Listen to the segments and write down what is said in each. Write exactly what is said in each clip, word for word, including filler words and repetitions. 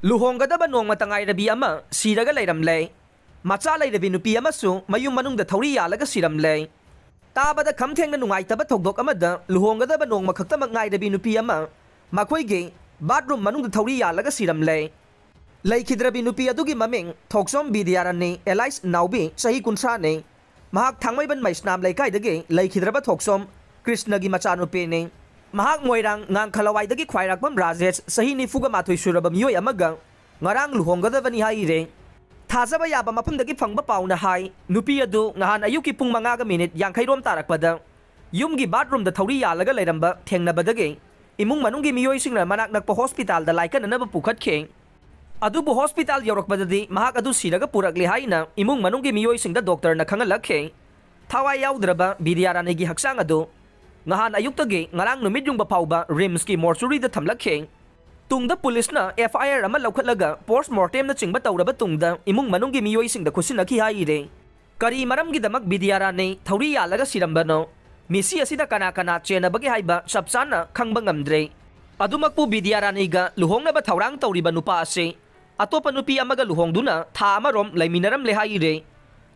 ꯂꯨꯍꯣꯡꯒꯗꯕ ꯅꯣꯡꯃꯇ ꯉꯥꯏꯔꯕꯤ ꯑꯃ ꯁꯤꯔꯒ ꯂꯩꯔꯝꯂꯦ꯫ ꯃꯆꯥ ꯂꯩꯔꯕꯤ ꯅꯨꯄꯤ ꯑꯃꯁꯨ ꯃꯌꯨꯝ ꯃꯅꯨꯡꯗ ꯊꯧꯔꯤ ꯌꯥꯜꯂꯒ ꯁꯤꯔꯝꯂꯦ꯫ ꯇꯥꯕꯗ ꯈꯝ ꯊꯦꯡꯅ ꯅꯨꯡꯉꯥꯏꯇꯕ ꯊꯧꯗꯣꯛ ꯑꯃꯗ ꯂꯨꯍꯣꯡꯒꯗꯕ ꯅꯣꯡꯃ ꯈꯛꯇꯃꯛ ꯉꯥꯏꯔꯕꯤ ꯅꯨꯄꯤ ꯑꯃ ꯃꯈꯣꯏꯒꯤ ꯕꯥꯠꯔꯨꯝ ꯃꯅꯨꯡꯗ ꯊꯧꯔꯤ ꯌꯥꯜꯂꯒ ꯁꯤꯔꯝꯂꯦ꯫ ꯂꯩꯈꯤꯗ꯭ꯔꯕꯤ ꯅꯨꯄꯤ ꯑꯗꯨꯒꯤ ꯃꯃꯤꯡ ꯊꯣꯛꯆꯣꯝ ꯕꯤꯗ꯭ꯌꯥꯔꯥꯅꯤ ꯑꯦꯂꯥꯏꯁ ꯅꯥꯎꯕꯤ, ꯆꯍꯤ ꯀꯨꯟꯊ꯭ꯔꯥꯅꯤ꯫ ꯃꯍꯥꯛ ꯊꯥꯡꯃꯩꯕꯟ ꯃꯩꯁꯅꯥꯝ ꯂꯩꯀꯥꯏꯗꯒꯤ ꯂꯩꯈꯤꯗ꯭ꯔꯕ ꯊꯣꯛꯆꯣꯝ ꯀ꯭ꯔꯤꯁꯅꯒꯤ ꯃꯆꯥꯅꯨꯄꯤꯅꯤ꯫ ꯃꯍꯥꯛ ꯃꯣꯏꯔꯥꯡ ꯉꯥꯡꯈꯂꯋꯥꯏꯗꯒꯤ ꯈ꯭ꯋꯥꯏꯔꯥꯛꯄꯝ ꯔꯥꯖꯦꯁ, ꯆꯍꯤ ꯅꯤꯐꯨꯒ ꯃꯥꯊꯣꯏ ꯁꯨꯔꯕ ꯃꯤꯑꯣꯏ ꯑꯃꯒ ꯉꯔꯥꯡ ꯂꯨꯍꯣꯡꯒꯗꯕꯅꯤ ꯍꯥꯏꯔꯦ꯫ ꯊꯥꯖꯕ ꯌꯥꯕ ꯃꯐꯝꯗꯒꯤ ꯐꯪꯕ ꯄꯥꯎꯅ ꯍꯥꯏ, ꯅꯨꯄꯤ ꯑꯗꯨ ꯅꯍꯥꯟ ꯑꯌꯨꯛꯀꯤ ꯄꯨꯡ ꯃꯉꯥꯒ ꯃꯤꯅꯤꯠ ꯌꯥꯡꯈꯩꯔꯣꯝ ꯇꯥꯔꯛꯄꯗ ꯌꯨꯝꯒꯤ ꯕꯥꯠꯔꯨꯝꯗ ꯊꯧꯔꯤ ꯌꯥꯜꯂꯒ ꯂꯩꯔꯝꯕ ꯊꯦꯡꯅꯕꯗꯒꯤ ꯏꯃꯨꯡ ꯃꯅꯨꯡꯒꯤ ꯃꯤꯑꯣꯏꯁꯤꯡꯅ ꯃꯅꯥꯛ ꯅꯛꯄ ꯍꯣꯁꯄꯤꯇꯥꯜꯗ ꯂꯥꯏꯀꯠꯅꯅꯕ ꯄꯨꯈꯠꯈꯤ꯫ ꯑꯗꯨꯕꯨ ꯍꯣꯁꯄꯤꯇꯥꯜ ꯌꯧꯔꯛꯄꯗꯗꯤ ꯃꯍꯥꯛ ꯑꯗꯨ ꯁꯤꯔꯒ ꯄꯨꯔꯛꯂꯦ ꯍꯥꯏꯅ ꯏꯃꯨꯡ ꯃꯅꯨꯡꯒꯤ ꯃꯤꯑꯣꯏꯁꯤꯡꯗ ꯗꯣꯛꯇꯔꯅ ꯈꯪꯍꯜꯂꯛꯈꯤ꯫ ꯊꯋꯥꯏ ꯌꯥꯎꯗ꯭ꯔꯕ ꯕꯤꯗ꯭ꯌꯥꯔꯥꯅꯤꯒꯤ ꯍꯛꯆꯥꯡ ꯑꯗꯨ ꯉꯍꯥꯟ ꯑꯌꯨꯛꯇꯒꯤ ꯉꯔꯥꯡ ꯅꯨꯃꯤꯠ ꯌꯨꯡꯕ ꯐꯥꯎꯕ ꯔꯤꯝꯁꯀꯤ ꯃꯣꯔꯆꯨꯔꯤꯗ ꯊꯝꯂꯛꯈꯤ꯫ ꯇꯨꯡꯗ ꯄꯨꯂꯤꯁꯅ ꯑꯦꯐ ꯑꯥꯏ ꯑꯥꯔ ꯑꯃ ꯂꯧꯈꯠꯂꯒ ꯄꯣꯁ ꯃꯣꯔꯇꯦꯝꯅꯆꯤꯡꯕ ꯇꯧꯔꯕ ꯇꯨꯡꯗ ꯏꯃꯨꯡ ꯃꯅꯨꯡꯒꯤ ꯃꯤꯑꯣꯏꯁꯤꯡꯗ ꯈꯨꯠꯁꯤꯟꯅꯈꯤ ꯍꯥꯏꯔꯦ꯫ ꯀꯔꯤ ꯃꯔꯝꯒꯤꯗꯃꯛ ꯕꯤꯗ꯭ꯌꯥꯔꯥꯅꯤ ꯊꯧꯔꯤ ꯌꯥꯜꯂꯒ ꯁꯤꯔꯝꯕꯅꯣ? ꯃꯤꯁꯤ ꯑꯁꯤꯗ ꯀꯅꯥ ꯀꯅꯥ ꯆꯦꯟꯅꯕꯒꯦ ꯍꯥꯏꯕ ꯆꯞ ꯆꯥꯅ ꯈꯪꯕ ꯉꯝꯗ꯭ꯔꯦ꯫ ꯑꯗꯨꯃꯛꯄꯨ ꯕꯤꯗ꯭ꯌꯥꯔꯥꯅꯤꯒ ꯂꯨꯍꯣꯡꯅꯕ ꯊꯧꯔꯥꯡ ꯇꯧꯔꯤꯕ ꯅꯨꯄꯥ ꯑꯁꯤ ꯑꯇꯣꯞꯄ ꯅꯨꯄꯤ ꯑꯃꯒ ꯂꯨꯍꯣꯡꯗꯨꯅ ꯊꯥ ꯑꯃꯔꯣꯝ ꯂꯩꯃꯤꯟꯅꯔꯝꯂꯦ ꯍꯥꯏꯔꯦ꯫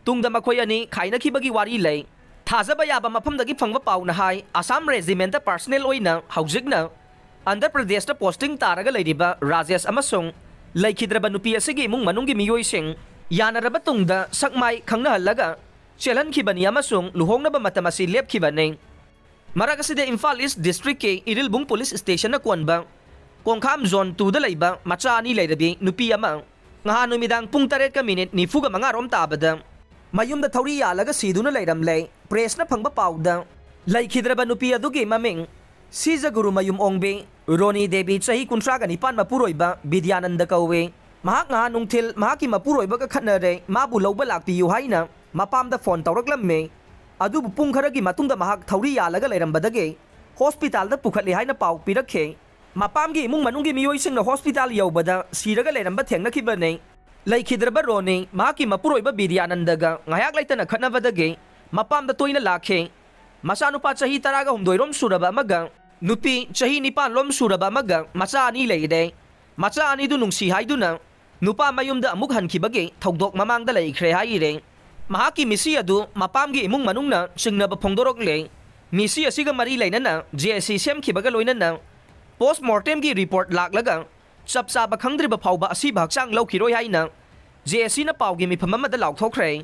ꯇꯨꯡꯗ ꯃꯈꯣꯏ ꯑꯅꯤ ꯈꯥꯏꯅꯈꯤꯕꯒꯤ ꯋꯥꯔꯤ ꯂꯩ꯫ ꯊꯥꯖꯕ ꯌꯥꯕ ꯃꯐꯝꯗꯒꯤ ꯐꯪꯕ ꯄꯥꯎꯅ ꯍꯥꯏ, ꯑꯁꯥꯝ ꯔꯦꯖꯤꯃꯦꯟꯇ ꯄꯥꯔꯁꯅꯦꯜ ꯑꯣꯏꯅ ꯍꯧꯖꯤꯛꯅ ꯑꯟꯙ꯭ꯔ ꯄ꯭ꯔꯗꯦꯁꯇ ꯄꯣꯁꯇꯤꯡ ꯇꯥꯔꯒ ꯂꯩꯔꯤꯕ ꯔꯥꯖꯦꯁ ꯑꯃꯁꯨꯡ ꯂꯩꯈꯤꯗ꯭ꯔꯕ ꯅꯨꯄꯤ ꯑꯁꯤꯒꯤ ꯏꯃꯨꯡ ꯃꯅꯨꯡꯒꯤ ꯃꯤꯑꯣꯏꯁꯤꯡ ꯌꯥꯅꯔꯕ ꯇꯨꯡꯗ ꯁꯛꯃꯥꯏ ꯈꯪꯅꯍꯜꯂꯒ ꯆꯦꯜꯍꯟꯈꯤꯕꯅꯤ ꯑꯃꯁꯨꯡ ꯂꯨꯍꯣꯡꯅꯕ ꯃꯇꯝ ꯑꯁꯤ ꯂꯦꯞꯈꯤꯕꯅꯤ꯫ ꯃꯔꯛ ꯑꯁꯤꯗ ꯏꯝꯐꯥꯜ ꯏꯁ ꯗꯤꯁꯇ꯭ꯔꯤꯛꯀꯤ ꯏꯔꯤꯜꯕꯨꯡ ꯄꯨꯂꯤꯁ ꯁ꯭ꯇꯦꯁꯟꯅ ꯀꯣꯟꯕ ꯀꯣꯡꯈꯥꯝ ꯖꯣꯟ ꯇꯨꯗ ꯂꯩꯕ ꯃꯆꯥ ꯑꯅꯤ ꯂꯩꯔꯕꯤ ꯅꯨꯄꯤ ꯑꯃ ꯉꯍꯥꯟ ꯅꯨꯃꯤꯗꯥꯡ ꯄꯨꯡ ꯇꯔꯦꯠꯀ ꯃꯤꯅꯤꯠ ꯅꯤꯐꯨꯒ ꯃꯉꯥꯔꯣꯝ ꯇꯥꯕꯗ ꯃꯌꯨꯝꯗ ꯊꯧꯔꯤ ꯌꯥꯜꯂꯒ ꯁꯤꯗꯨꯅ ꯂꯩꯔꯝꯂꯦ꯫ ꯄ꯭ꯔꯦꯁꯅ ꯐꯪꯕ ꯄꯥꯎꯗ ꯂꯩꯈꯤꯗ꯭ꯔꯕ ꯅꯨꯄꯤ ꯑꯗꯨꯒꯤ ꯃꯃꯤꯡ ꯁꯤꯖꯒꯨꯔꯨꯃꯌꯨꯝ ꯑꯣꯡꯕꯤ ꯔꯣꯅꯤ ꯗꯦꯕꯤ, ꯆꯍꯤ ꯀꯨꯟꯊ꯭ꯔꯥꯒ ꯅꯤꯄꯥꯟ, ꯃꯄꯨꯔꯣꯏꯕ ꯕꯤꯗ꯭ꯌꯥꯅꯟꯗ ꯀꯧꯏ꯫ ꯃꯍꯥꯛ ꯉꯍꯥꯟ ꯅꯨꯡꯊꯤꯜ ꯃꯍꯥꯛꯀꯤ ꯃꯄꯨꯔꯣꯏꯕꯒ ꯈꯠꯅꯔꯦ, ꯃꯥꯕꯨ ꯂꯧꯕ ꯂꯥꯛꯄꯤꯌꯨ ꯍꯥꯏꯅ ꯃꯄꯥꯝꯗ ꯐꯣꯟ ꯇꯧꯔꯛꯂꯝꯃꯤ꯫ ꯑꯗꯨꯕꯨ ꯄꯨꯡ ꯈꯔꯒꯤ ꯃꯇꯨꯡꯗ ꯃꯍꯥꯛ ꯊꯧꯔꯤ ꯌꯥꯜꯂꯒ ꯂꯩꯔꯝꯕꯗꯒꯤ ꯍꯣꯁꯄꯤꯇꯥꯜꯗ ꯄꯨꯈꯠꯂꯤ ꯍꯥꯏꯅ ꯄꯥꯎ ꯄꯤꯔꯛꯈꯤ꯫ ꯃꯄꯥꯝꯒꯤ ꯏꯃꯨꯡ ꯃꯅꯨꯡꯒꯤ ꯃꯤꯑꯣꯏꯁꯤꯡꯅ ꯍꯣꯁꯄꯤꯇꯥꯜ ꯌꯧꯕꯗ ꯁꯤꯔꯒ ꯂꯩꯔꯝꯕ ꯊꯦꯡꯅꯈꯤꯕꯅꯤ꯫ ꯂꯩꯈꯤꯗ꯭ꯔꯕ ꯔꯣꯅꯤ ꯃꯍꯥꯛꯀꯤ ꯃꯄꯨꯔꯣꯏꯕ ꯕꯤꯗ꯭ꯌꯥꯅꯟꯗꯒ ꯉꯥꯏꯍꯥꯛ ꯂꯩꯇꯅ ꯈꯠꯅꯕꯗꯒꯤ ꯃꯄꯥꯝꯗ ꯇꯣꯏꯅ ꯂꯥꯛꯈꯤ꯫ ꯃꯆꯥꯅꯨꯄꯥ ꯆꯍꯤ ꯇꯔꯥꯒ ꯍꯨꯝꯗꯣꯏꯔꯣꯝ ꯁꯨꯔꯕ ꯑꯃꯒ ꯅꯨꯄꯤ ꯆꯍꯤ ꯅꯤꯄꯥꯟꯂꯣꯝ ꯁꯨꯔꯕ ꯑꯃꯒ ꯃꯆꯥ ꯑꯅꯤ ꯂꯩꯔꯦ꯫ ꯃꯆꯥ ꯑꯅꯤꯗꯨ ꯅꯨꯡꯁꯤ ꯍꯥꯏꯗꯨꯅ ꯅꯨꯄꯥ ꯃꯌꯨꯝꯗ ꯑꯃꯨꯛ ꯍꯟꯈꯤꯕꯒꯤ ꯊꯧꯗꯣꯛ ꯃꯃꯥꯡꯗ ꯂꯩꯈ꯭ꯔꯦ ꯍꯥꯏꯔꯦ꯫ ꯃꯍꯥꯛꯀꯤ ꯃꯤꯁꯤ ꯑꯗꯨ ꯃꯄꯥꯝꯒꯤ ꯏꯃꯨꯡ ꯃꯅꯨꯡꯅ ꯆꯤꯡꯅꯕ ꯐꯣꯡꯗꯣꯔꯛꯂꯦ꯫ ꯃꯤꯁꯤ ꯑꯁꯤꯒ ꯃꯔꯤ ꯂꯩꯅꯅ ꯖꯦ ꯑꯦꯁ ꯁꯤ ꯁꯦꯝꯈꯤꯕꯒ ꯂꯣꯏꯅꯅ ꯄꯣꯁ ꯃꯣꯔꯇꯦꯝꯒꯤ ꯔꯤꯄꯣꯔꯠ ꯂꯥꯛꯂꯒ ꯆꯞ ꯆꯥꯕ ꯈꯪꯗ꯭ꯔꯤꯕ ꯐꯥꯎꯕ ꯑꯁꯤꯕ ꯍꯛꯆꯥꯡ ꯂꯧꯈꯤꯔꯣꯏ ꯍꯥꯏꯅ ꯖꯦ ꯑꯦꯁ ꯁꯤꯅ ꯄꯥꯎꯒꯤ ꯃꯤꯐꯝ ꯑꯃꯗ ꯂꯥꯎꯊꯣꯛꯈ꯭ꯔꯦ꯫